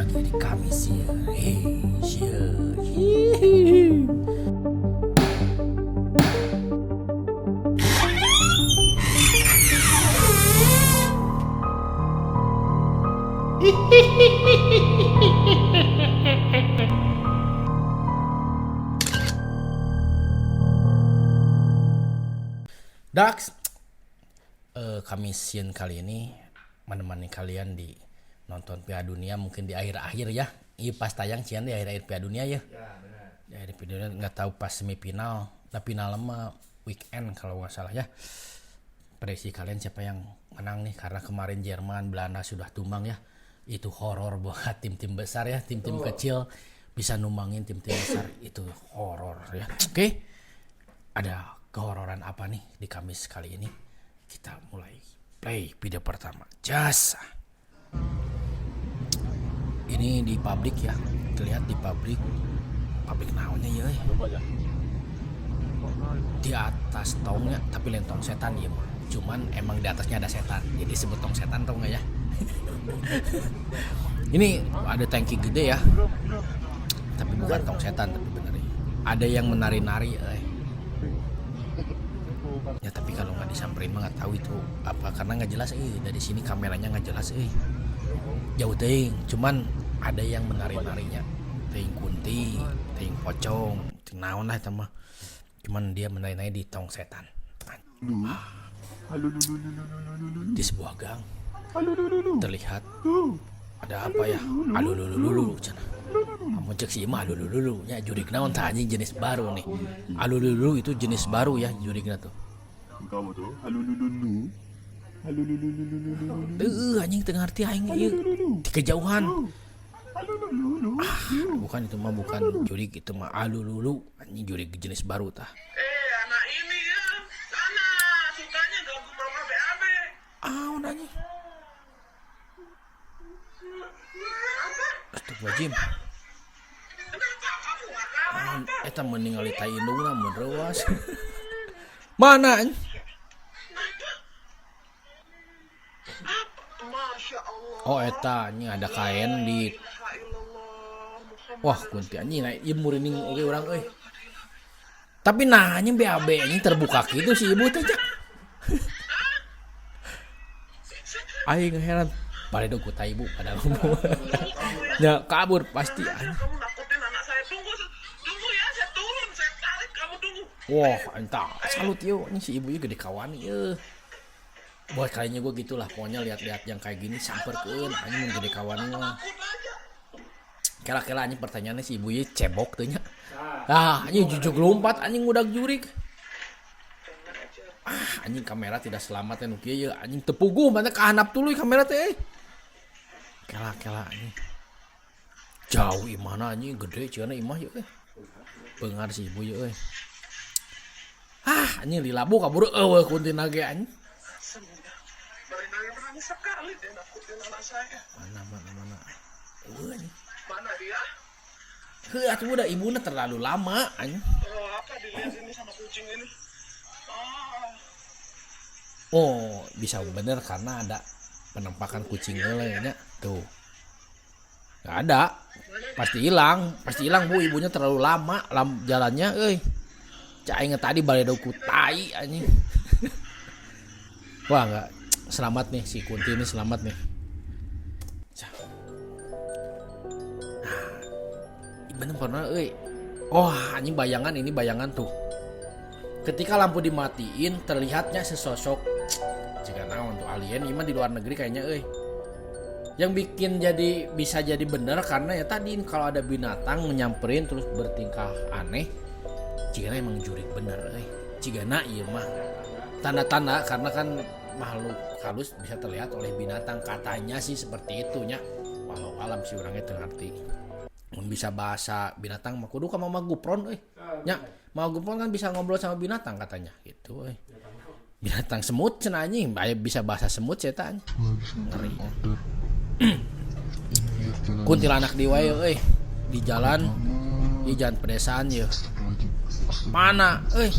Lagi di Kamis ya. Hei, sia. Dax, Kamis sieun kali ini menemani kalian di nonton Piala Dunia mungkin di akhir-akhir ya. Iya pas tayang cian di akhir-akhir Piala Dunia ya. Ya, benar. Di akhir Piala Dunia nggak tahu pas semifinal, tapi final mah weekend kalau nggak salah ya. Prediksi kalian siapa yang menang nih, karena kemarin Jerman, Belanda sudah tumbang ya. Itu horor buat tim-tim besar ya, tim-tim kecil bisa numbangin tim-tim besar, itu horor ya. Oke. Ada kehororan apa nih di Kamis kali ini? Kita mulai play video pertama. Jasa. Ini di pabrik ya. Terlihat di pabrik. Pabrik naonnya ya? Di atas tongnya, tapi lain tong setan ya mah. Cuman emang di atasnya ada setan. Jadi sebut tong setan tau nggak ya? Ini ada tangki gede ya. Tapi bukan tong setan, tapi bener ya. Ada yang menari-nari. Ya tapi kalau nggak disamperin mah nggak tahu itu apa, karena nggak jelas dari sini kameranya nggak jelas jauh teuing, cuman ada yang menari-narinya, teuing kunti, teuing pocong, teuing naon lah eta mah. Cuman dia menari-nari di tong setan. Di sebuah gang terlihat ada apa ya? Alulululu cenah. Amun cek si imah alulululu nya jurig naon tah anjing, jenis baru nih. Alulululu itu jenis baru ya jurigna tuh. Kamu tuh alulululu. Alulululu. Teuh anjing teu ngarti aing ieu di kejauhan. Alulululu. Ah, bukan itu mah, bukan jurig itu mah alululu anjing, jurig jenis baru tah. Anak ini ya, sana sukanya ganggu mama BAB. Aun anjing. Astagfirullahaladzim. Kenapa kamu nggak tahu? Aun, eta mun ningali tai indungna mun reuas. Mana anjing? Masya Allah. Oh eta anjing ada kain di La ilaha illallah Muhammad. Wah kunti anjing naik ieu murining oge urang euy. Tapi nah anjing BAB anjing terbuka gitu si ibu teh cak. Aing heran. Bari ku tai ibu pada ngomong. Ya kabur pasti anjing. Kamu nakutin anak saya. Tunggu, tunggu ya, saya turun, saya tarik kamu tunggu. Wah, entah salut yo anjing si ibu gede kawan ieu. Buat kalinya gue gitulah, pokoknya lihat-lihat yang kayak gini samperkeun anjing mun gede kawan mah. Takut aja. Kela-kela anjing pertanyaannya si ibu ieu cebok teu nya. Ah, anjing jujuk lompat anjing ngudag jurik. Ah, anjing kamera tidak selamat ya nu kieu ye anjing tepuguh mana kahanap tuluy kamera teh. Kela-kela anjing. Jauh imahna anjing gede cenah imah ye euy. Beungar si ibu ye euy. Ah, anjing lila bu kabur eueuh kuntina ge anjing. Berani berani sekali dia nakutin anak saya. Mana mana mana. Eueuh anjing. Mana dia? Heuh atuh udah ibuna terlalu lama anjing. Oh, apa dilihat ini sama kucing ini? Oh. Oh, bisa bener karena ada penampakan kucing nya tuh. Nggak ada. Pasti hilang, pasti hilang bu, ibunya terlalu lama jalannya euy. Cak aing tadi baledo ku tai anjing. Wah, nggak selamat nih si Kunti ini, selamat nih. Cah. Nah, bener pernah euy. Oh, anjing bayangan ini, bayangan tuh. Ketika lampu dimatiin terlihatnya sesosok jika naon tuh alien ini mah di luar negeri kayaknya euy. Yang bikin jadi bisa jadi bener karena ya tadi kalau ada binatang menyamperin terus bertingkah aneh, jigana emang jurig bener euy. Jigana ieu mah tanda-tanda karena kan makhluk halus bisa terlihat oleh binatang, katanya sih seperti itunya. Walau alam sih orangnya teu ngerti. Mun bisa bahasa binatang mah kudu ka Mama Gupron euy. Nya, Mama Gupron kan bisa ngobrol sama binatang katanya gitu euy. Binatang semut cenah anjing, aya bisa bahasa semut cenah anjing. Ngeri. Kuntilanak di wae euy di jalan, di jalan pedesaan ye. Mana euy?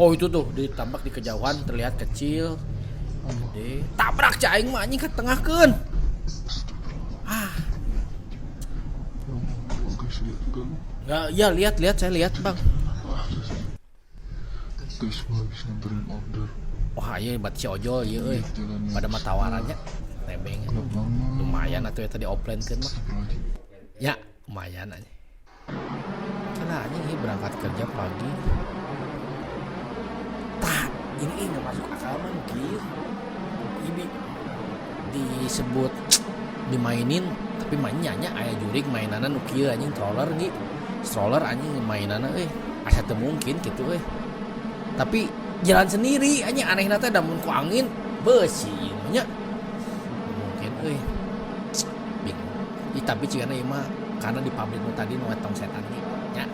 Oh itu tuh ditambak di kejauhan terlihat kecil. Gede. Tabrak cah aing mah anjing ke tengahkeun. Ah. Lihat juga lu. Nggak, ya lihat lihat saya lihat bang. Guys, gua habis nganterin order. Wah iya bat si ojol iya euy. Jalannya. Pada mah tawarannya nebeng. Gelap banget. Lumayan atuh eta di offline kan mah. Astagfirullahaladzim. Ya, lumayan aja. Karena anjing ini berangkat kerja pagi. Tah, ini ih, nggak masuk akal mah kieu. Ini disebut dimainin tapi mainnya nya aya jurig mainanna nu kieu anjing stroller ge. Stroller anjing mainanna euy. Asa teu mungkin kitu euy. Tapi jalan sendiri anjing anehna teh da mun ku angin beusi ieu mah nya. Mungkin euy. Bingung. Ih, tapi cigana ieu mah karena di pabrik nu tadi nu tong setan ge nya.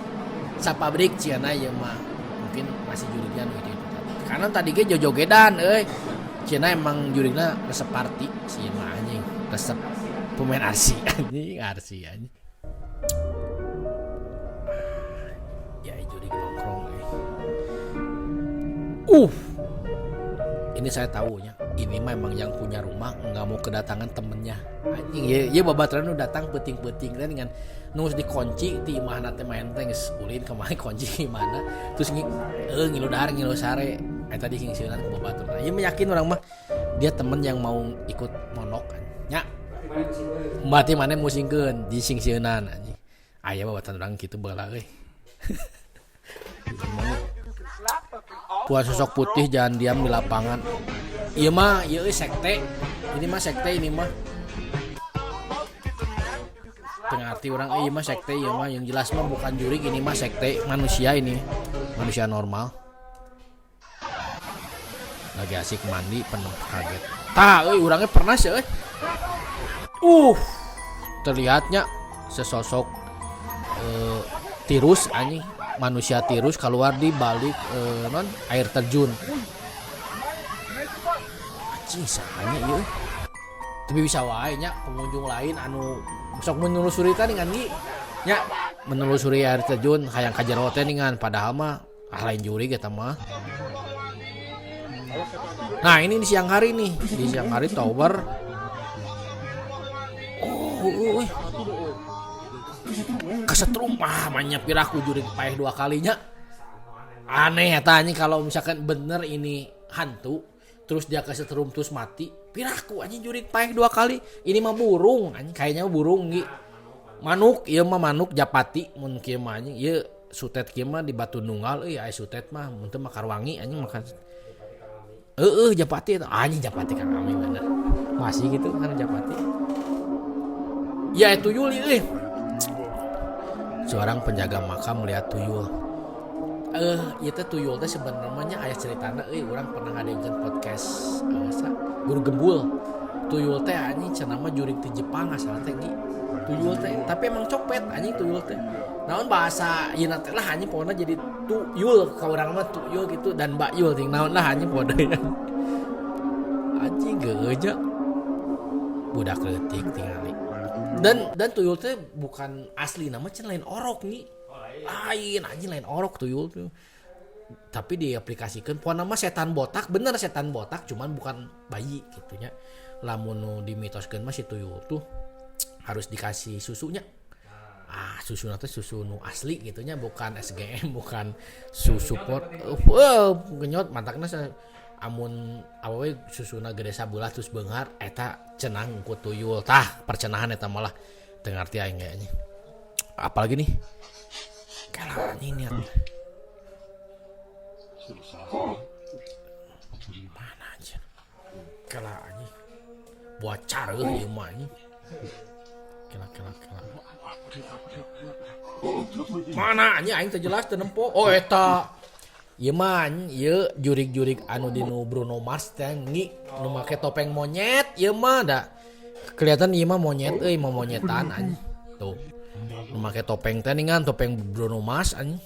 Sapabrik cigana ieu mah mungkin masih jurigna nu itu-itu tadi. Karena tadi ge jojogedan euy. Cina emang jurigna resep party si ieu mah anjing, resep pemain RC anjing, RC anjing. Ya jurig nongkrong euy. Ini saya tahunya. Ini mah emang yang punya rumah nggak mau kedatangan temennya. Anjing ya, ya babaturan nu datang peuting-peuting teh dengan nu geus dikunci ti imahna teh main teh geus ulin kemana kunci imahna. Terus ngilu dahar ngilu sare. Eta disingsieunan ku babaturan. Ieu mah yakin urang mah dia temen yang mau ikut monok kan. Nya. Berarti mana musingkeun disingsieunan anjing. Aya babaturan urang kitu baheula euy. Tuan sosok putih jangan diam di lapangan. Ieu mah ieu euy sekte. Ini mah sekte ini mah. Teu ngarti urang euy ieu mah sekte ieu mah yang jelas mah bukan jurig ini mah sekte manusia ini. Manusia normal. Lagi asik mandi penuh kaget. Tah euy urangnya pernah sih euy. Terlihatnya sesosok tirus anjing, manusia tirus keluar di balik non air terjun. Anjing sahanya ieu. Tapi bisa wae nya pengunjung lain anu sok menelusuri teh dengan gi nya menelusuri air terjun hayang ka jero teh ningan padahal mah lain jurig eta mah. Nah, ini di siang hari nih, di siang hari tower. Oh, euy. Kesetrum ah manya piraku jurig paeh dua kalinya. Aneh eta anjing kalau misalkan bener ini hantu terus dia kesetrum terus mati, piraku anjing jurig paeh dua kali. Ini mah burung anjing, kayaknya mah burung gi. Manuk ieu mah manuk japati mun kieu mah anjing. Ieu sutet kieu mah di Batu Nunggal euy aya sutet mah mun teu mah Karwangi anjing makan. Heeh japati eta anjing japati Kang Ami bener. Masih gitu kan japati. Ya tuyul euy. Seorang penjaga makam melihat tuyul. Ieu teh tuyul teh sebenarnya nya aya ceritana euy urang pernah ngadengeun podcast sa Guru Gembul. Tuyul teh anjing cenah mah jurig ti Jepang asalna teh gi. Tuyul teh tapi emang copet anjing tuyul teh. Naon bahasa ieu teh lah anjing pokona jadi tuyul ka urang mah tuyul gitu dan Mbak Yul ting naon lah anjing pokona. Anjing geuleuh. Budak leutik tingali. Dan tuyul teh bukan asli nama cenah lain orok nih. Lain anjing lain orok tuyul tuh. Tapi diaplikasikan pokona mah setan botak bener setan botak cuman bukan bayi gitunya. Lamun nu dimitoskeun mah si tuyul tuh harus dikasih susunya. Ah, susu teh susu nu asli gitunya bukan SGM bukan susu pot. Genyot mantakna amun awewe susuna gede sabelah terus beunghar eta cenah ku tuyul tah percenahan eta malah teu ngarti aing kayaknya. Apalagi nih? Kalah anjing niat. Mana anjir? Kalah anjing. Buat careuh ieu mah anjing. Kela kela kela. Mana anjing aing teu jelas teu nempo. Oh eta. Ieu mah anjing ieu jurig-jurig anu dinu Bruno Mars teh ngi nu make topeng monyet ieu mah da. Kelihatan ieu mah monyet euy mau monyetan anjing. Tuh. Nu make topeng teh ningan topeng Bruno Mars anjing.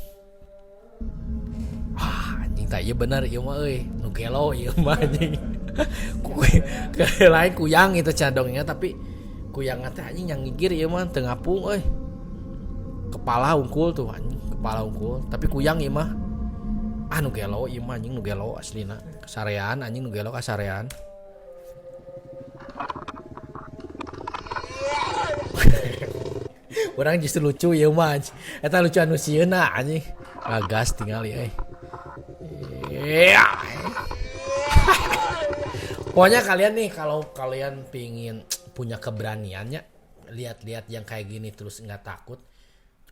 Ah anjing tah ieu bener ieu mah euy nu gelo ieu mah anjing. Ke lain kuyang itu cadongnya tapi kuyang teh anjing yang ngigir ieu mah teu ngapung euy. Kepala unggul tuh anjing, kepala unggul tapi kuyang ieu mah. Ah nu gelo ieu mah anjing nu gelo aslina. Kasarean anjing nu gelo kasarean. Urang justru lucu ya mah. Eta lucu anu sieuna anjing. Ngagas tinggal ya. Iya. Pokoknya kalian nih kalau kalian pingin punya keberaniannya lihat-lihat yang kayak gini terus nggak takut,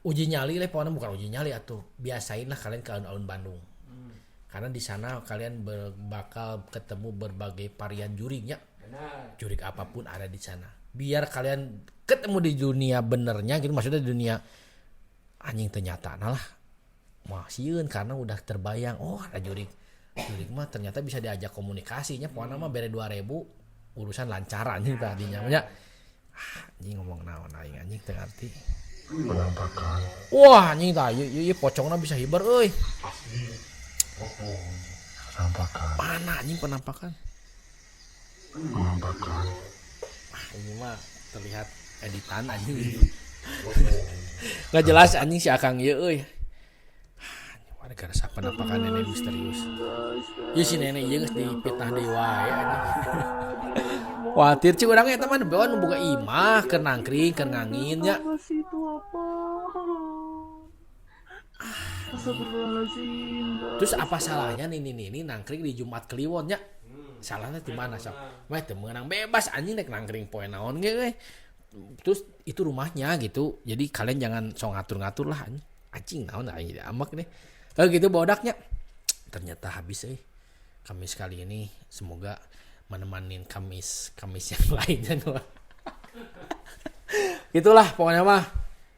uji nyali lah pokoknya, bukan uji nyali atau biasain lah kalian ke alun-alun Bandung. Karena di sana kalian bakal ketemu berbagai varian jurignya. Jurig apapun ada di sana. Biar kalian ketemu di dunia benernya gitu, maksudnya di dunia anjing ternyata lah. Wah, sieun karena udah terbayang, oh ada jurig. Jurig mah ternyata bisa diajak komunikasinya, pokoknya mah bere 2000 urusan lancar anjing tadinya. Nya anjing ngomong naon aing anjing teu ngarti. Penampakan. Wah, anjing tah ieu ieu pocongna bisa hiber euy. Penampakan. Mana anjing penampakan? Penampakan. Ah, ini mah terlihat editan anjing. Nggak jelas anjing si Akang ieu euy. Ah, gara-gara penampakan nenek misterius. Ieu si nenek ieu geus dipitnah deui wae anjing. Khawatir cik urang eta mah nembe nu boga imah keur nangkring keur ngangin nya. Terus apa salahnya nini-nini nangkring di Jumat Kliwon nya? Salahnya di mana sok? Wah teu meunang bebas anjing rek nangkring poe naon ge euy. Terus itu rumahnya gitu. Jadi kalian jangan sok ngatur-ngatur lah anjing. Anjing naon aing jadi amak nih. Kalau gitu bodaknya. Ternyata habis euy. Kamis kali ini semoga menemanin Kamis Kamis yang lainnya. Itulah pokoknya mah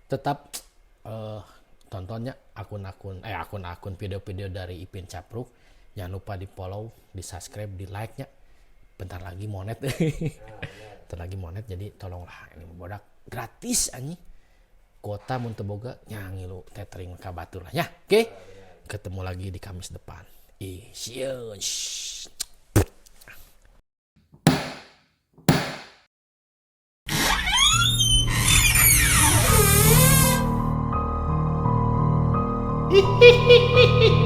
tetap tontonnya akun-akun video-video dari Ipin Capruk. Jangan lupa di follow, di subscribe, di like nya. Bentar lagi monet. Bentar lagi monet, jadi tolonglah ini bodak gratis anjing. Kuota mun teu boga nya ngilu tethering ka batur lah ya. Oke. Ketemu lagi di Kamis depan. Ih, sieun. Hihihihi.